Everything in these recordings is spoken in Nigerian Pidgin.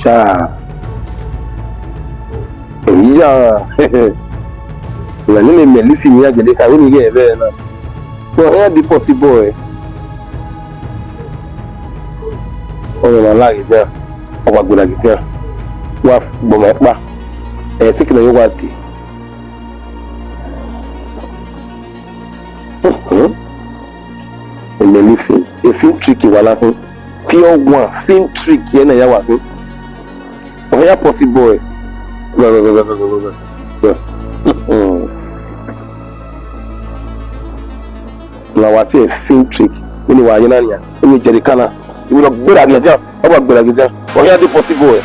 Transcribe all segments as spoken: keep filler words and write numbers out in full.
Sha. Eya. Na ni me me listen ya gele ka we ni ge be na. So here the possible boy. Ọ̀rọ̀ wà láàyè jẹ́ ọba gbọ́dọ̀ jẹ́ wà gbọ́mọ̀ pa ẹ̀ tí kìlọ̀ yóò wá dé. Èmi ní fi èfín trick wà láfún pure one film trick yẹn náà yà wà fún. Ọ̀yà possible ẹ̀. Na wa ti film trick. Ini wa yana niya. Ini jerikana. Ibi lọ gbéra gidi jan. Ó wá gbéra gidi jan. Ó yá dé possible ẹ̀.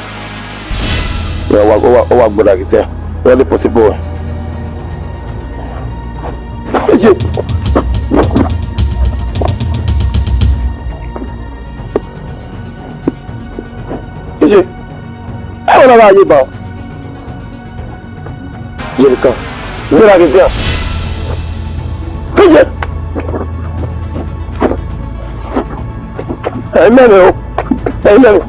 Ó wá, ó wá, ó wá gbéra gidi jan. Ó yá dé possible ẹ̀. Ẹ ṣe. Ẹ ṣe. Ẹ wọ́n náà wá yé bá ọ. Jerika. Gbéra gidi jan. Ẹ ṣe. Ẹ mẹ́rin o. Ẹ mẹ́rin.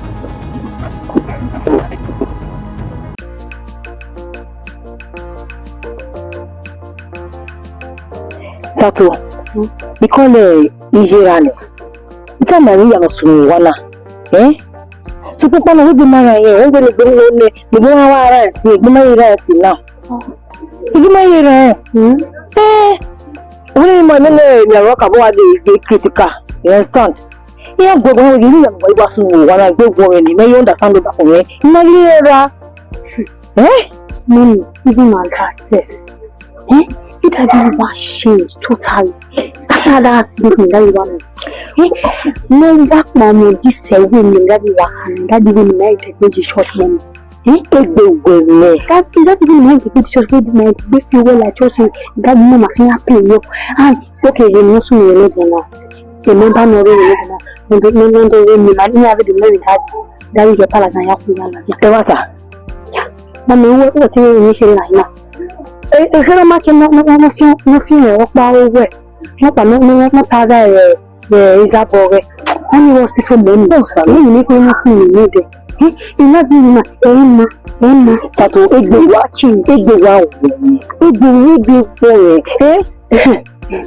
Sato, ikole ijera ne. Ita na ni ya no sunu wana. Eh? Supu kpana wo bi mara ye, wo bi le gbe ne, ne bi wa ara si, gbe ma ira si na. Gbe ma ira. Hmm? Eh. Wo ni mo ne ne ya ro ka bo wa de de critical. You understand? Ihe gwegwe nwere ihe ya mgbe ịgba sunu wana gwegwe ni me you understand ba ko me. Na ira. Eh? Mami, even my dad sef. Eh? He that didn't want change totally. After that accident in that one. Eh? No work mom this way me that you work and that didn't make the big church money. Eh? Egbe gwele. That is that didn't make the big church with my big fuel like church that mama can pay you. And okay, you know so you know now. Remember no really know. No no no no no. Ni have the money that that you get palace and you have to. Ewata. Mami, what what you need here now? E e kere ma ke no no no fi no fi e o pa o we. No pa no no no pa da e e iza bo re. Oni hospital mo ni. Ni ni ko ni fun mi ni de. Eh, ina bi ma e ma e ma. Tato egbe wa chin egbe wa o. Egbe egbe o e. Eh. Eh,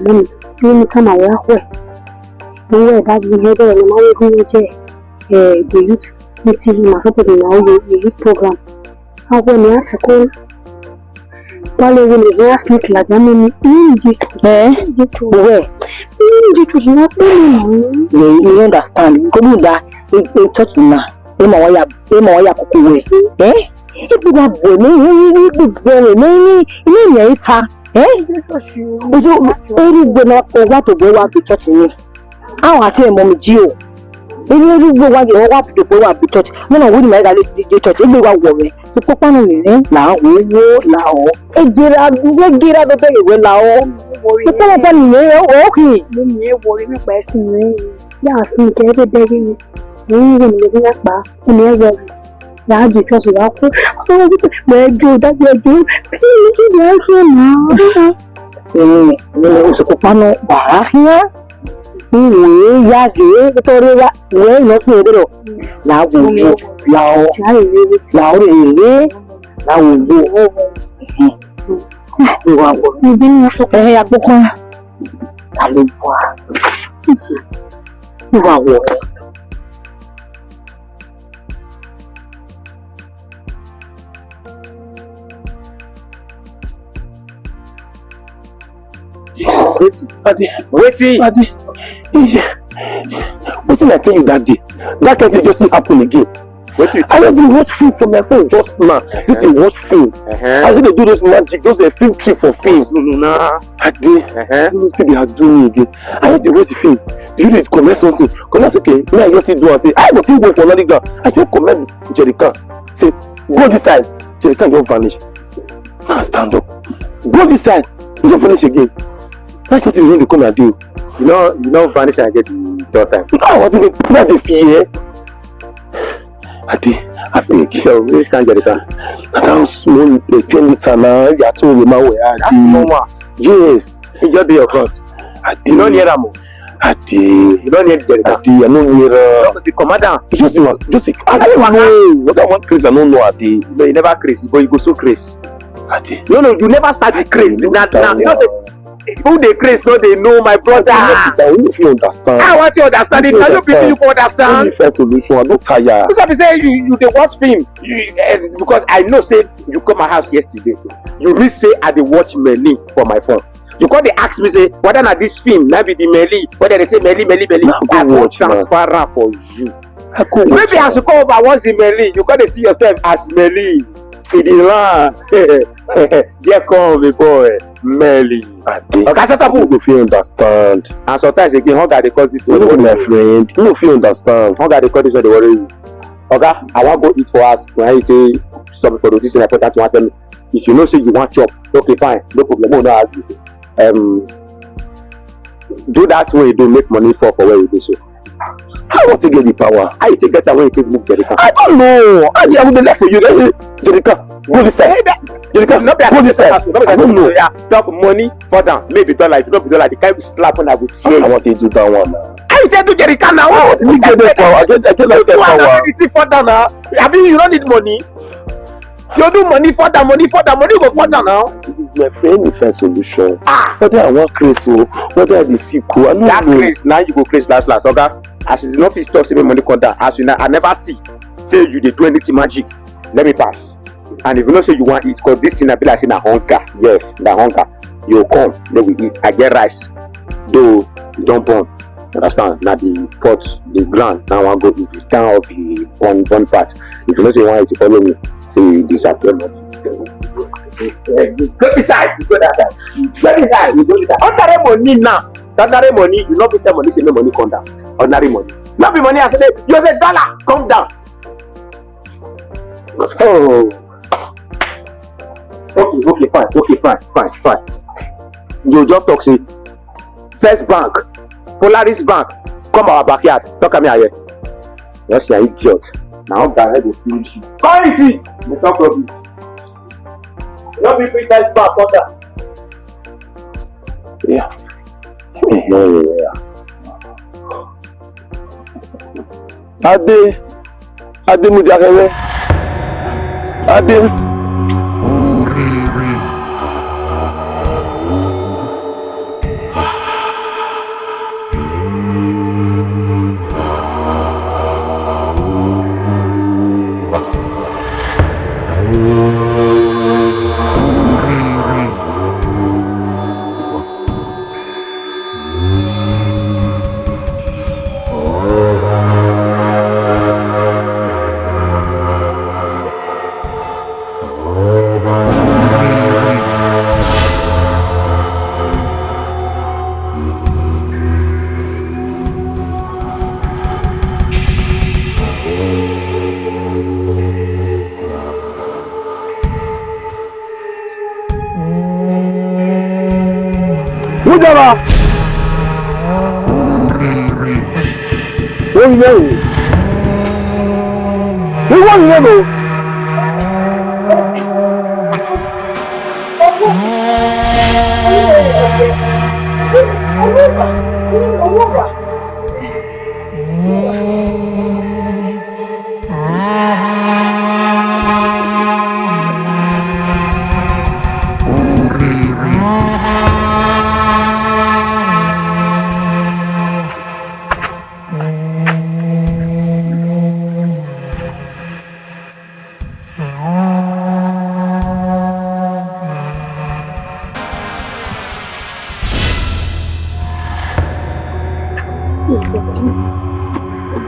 mami, ni ni kama wa ko. Mo we da bi he de mo ma ye ku je. Eh, the youth meeting na suppose na o the youth program. Awo ni a ti ko. Wale wo ni ya fit la ja mo ni. Inji. Eh? Inji to. We. Inji to na pe ni mo. You, you understand? Ko du da. E e touch na. E ma wa ya, e ma wa ya kuku we. Eh? E bi da bo ni, ni ni ni bo ni ni ni ni ni ita. Eh? Ojo eru gbe na ko wa to gbe wa to church ni. Awa ti e mo mi ji o. Eru eru gbe wa ge wa to gbe wa to church. Mo na wo ni ma ga le de church. E gbe wa wo me. Ko pa na ni ni la wo wo la o. E gira, e gira do be we la o. Ko pa na ni o o ki. Mo ni e wo ni pa si ni. Ya si ke de de ni. Ni ni ni pa. Ni e wo. Yàrá jù kí ọ̀sùn wá kú. Àwọn ọmọ pípẹ́ pẹ̀ ẹjọ́ dájú ẹjọ́. Kí ni kí ni ẹ ṣe mọ́? Èmi ni mo ṣe kópa náà bàá híyá. Ìwé yáàgé nítorí wá ìwé lọ sí ìdúró. Làwọn òwò làwọn làwọn èrè làwọn òwò. Ìwà wọ̀. Ẹ̀hìn àpò kan. Ta ló bọ̀ á? Ìwà wọ̀. Wetin? Ade. Wetin? Ade. Wetin I tell you that day? That kind thing just still happen again. Wetin you I just dey watch film for my phone just now. This dey watch film. Uh-huh. I just dey do those magic, those uh, film trick for film. No, no, nah. I dey. Uh-huh. You know wetin dey do me again? I just dey watch the film. You dey comment something. Comment say, okay, me I just still do am say I go still go for another ground. I just comment jerrycan. Say, go this side. Jerrycan just vanish. Now I stand up. Go this side. You just vanish again. That's what you dey come and do. You know, you know vanish and get the third time. No, I want to be not the fear. Ade, abeg. Yo, which kind jerrycan? Na that small uh, ten liter na ya to the man wey I That's dey. Normal. Yes. You just dey your front. Ade. You no near am o. Ade. You don't need Jerika. Ade, I no near. Uh, Just the commander. Just the one. Just the. I don't know. What I want, Chris, I don't know, Ade. No, you never Chris, but you go so Chris. Ade. No, no, you never start the Ade, Chris. You no Now, now, you know say, who dey craze no dey know, my brother. Ade, you no fit understand. I want to understand it. Now you people, you go understand. Only first solution. I don tire. Which one be say you, you dey watch film? You, eh, because I know say you come my house yesterday. You mean say I dey watch Merlin for my phone? You come dey ask me say whether na this film na be the Merlin, whether they say Merlin, Merlin, Merlin. Na go I go watch, man. Transfer am for you. I go watch. Maybe as you come over once in Merlin, you come dey see yourself as Merlin. It is land. There come the boy, Merlin. Ade. Oga, shut up. You go fit understand. And sometimes again, hunger dey cause this one. No, my friend. You no fit understand. Hunger dey cause this one dey worry you. Oga, I wan go eat for house. When you say stop for this thing, important, you wan tell me. If you know say you wan chop, okay, fine, no problem. No, no argue. Um, do that way you do, make money fall for where you dey so. How you take get the power? How you take get am when you take move Jerika? I don't know. I dey, I dey lie for you. Eh, Jerika, go this side. Jerika, no be go this side. No be I don't know. Yeah, talk money for down. Maybe dollar. If you no be dollar, the kind of slap when I go tear. I want to do that one now. How you take do Jerika now? I want to get that power. I get, I get that power. Further now. I mean, you don't need money. You do money further, money further, money go further now. This is my friend, the first solution. Ah. Whether I want Chris o, whether I dey sick o, I no know. That Chris, now you go Chris last last, oga. As you no fit talk, say make money come down. As you na, I never see say you dey do anything magic. Let me pass. And if you know say you want eat, cause this thing na be like say na hunger. Yes, na hunger. You come, make we eat. I get rice. Though you don burn. You understand? Na the pot, the ground. Now I wan go eat the down of the burn, burn part. If you know say you want eat, follow me. Say you disappear money. Go beside, you go that side. Go beside, you go beside. Ordinary money now. Ordinary money, you no fit tell money say make money come down. Ordinary money. No be money, I say, you say dollar, come down. Oh. Okay, okay, fine, okay, fine, fine, fine. You just talk say, First Bank, Polaris Bank, come our backyard. Talk am here. Just an idiot. Now guy go finish you. Come easy. You talk rubbish. No be free First Bank, come down. Yeah. Yeah, yeah, yeah. Ade, Ade Mujakere, Ade. Mujaba! Wọ́n yẹ o. Wọ́n yẹ o.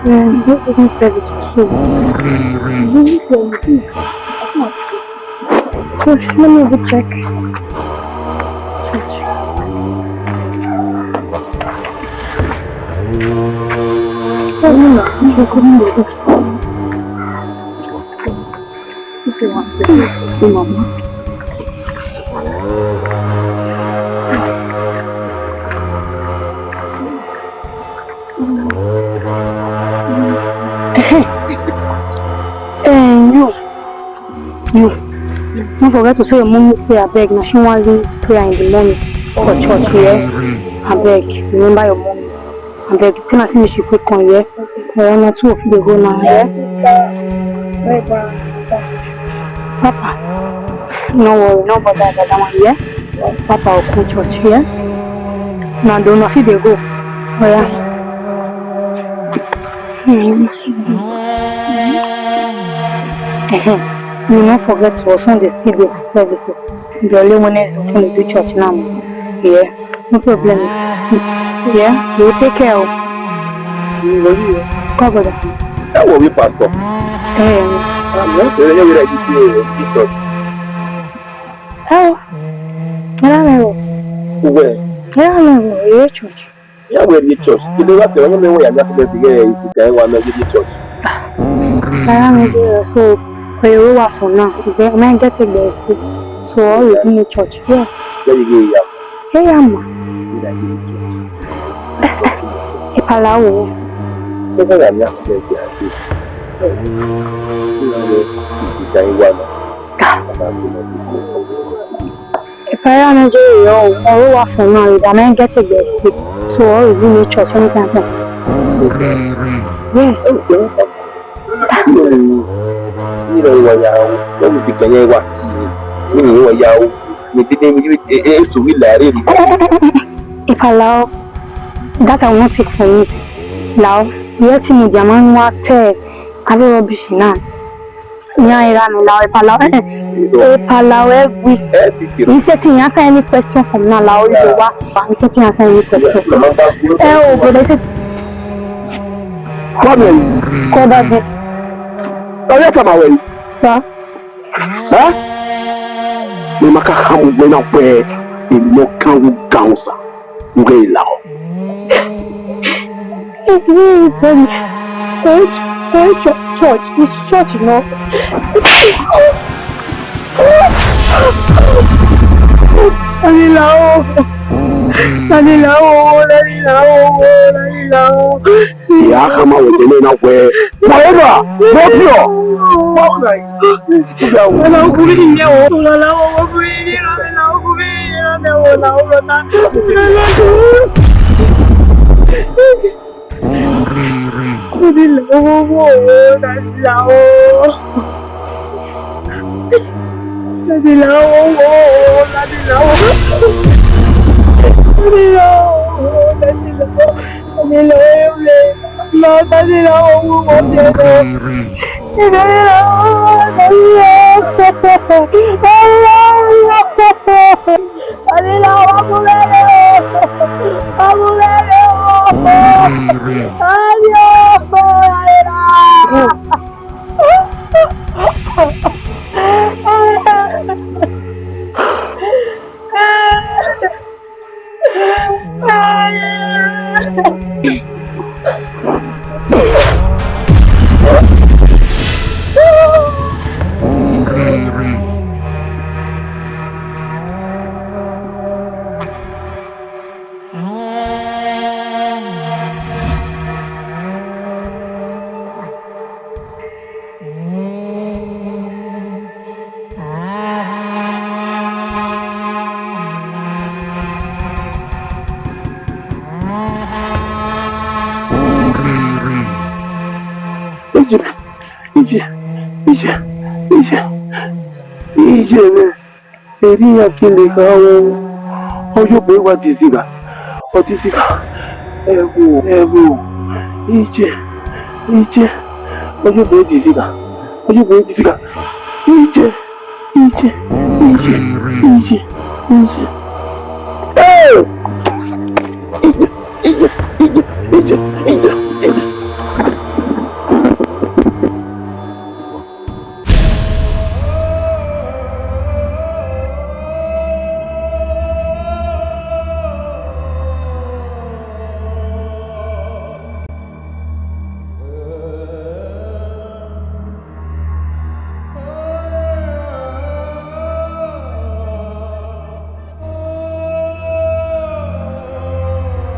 Yeah, this is not service for soon. Really, really. Gosh, let me go check. Oh, no, no, no, no, no. If you want to see Mama. Eh, you, you, don't forget to say your mommy say abeg, na she wan lead prayer in the morning for church, yeah? Abeg, remember your mommy. Abeg, tell am say make she quick come, yeah? Oya, na two of you dey go now, yeah? Papa, no worry, no bother about that one, yeah? Papa go come church, yeah? Now, do not fit dey go. Oya. You no forget to also dey still dey for service o. The only one is to do church now. Yeah, no problem. Yeah, you take care o. Come, brother. That will be pastor. Eh. I'm not sure you like this church. Oh, yeah, no. Where? Yeah, no, your church. Ya were ni church. Kile wa te wani wa ya na kile kile ya isi kai wa na gidi church. Rárá, mi dé, so èrò wà fún náà. Ìgbẹ́ máa ń gẹ́tì gbẹ̀rẹ̀ sí. So all is in the church. Yeah. Ya yi ge ya. Ẹ yà mà. Ila gidi church. Ìpàlà wo? Ko ka ya na kile kile ya isi. Ila ge isi kai wa na. Ìpàdé àná jẹ́ ìyọ́ o, ọ̀rọ̀ wà fún náà, ìgbà máa ń gẹ́tì gbẹ̀rẹ̀ sí. So all is in the church anytime soon. Yeah. Ni da wa ya o, ko mu bi kan yayi wa. Ni ni wa ya o. Ni bi de mi e e so wi la re ni. Ìpàlà o, that I won't take from you. Now, yẹ ti mo jẹ́ máa ń wá tẹ́ ẹ, abẹ́ rubbish náà. Nya era no lao epalao. Epalao egwi. He said he answer any question from now lao you wa. He said he answer any question. Eh, oh, brother, he said, come here. Come back this. Oh, yes, I'm away. Sir. Huh? Ni maka hamu gwena kwe. Ino kangu kangu sa. Ngela. It's very, very church, church, church, it's church, you know. Daddy lao. Daddy lao, daddy lao, daddy lao. Ya kama wetene na kwe. Maera, mopio. Mauna. Wala ukubiri nyewo. Wala ukubiri nyewo. Wala ukubiri nyewo. Daddy lao, daddy lao. Daddy lao, daddy lao. Daddy lao, daddy lao. Daddy lao, daddy lao. Daddy lao, daddy lao. Daddy lao, daddy lao. Daddy lao, wá fún mi o. Wá fún mi o. Daddy o, daddy lao. Ije, ije, ije, ije, ije ne. Eri ya kele ka o. Oyo be wa diziga. O diziga. Ewo, ewo. Ije, ije. Oyo be diziga. Oyo be diziga. Ije, ije, ije, ije, ije. Eh! Ije, ije, ije, ije, ije.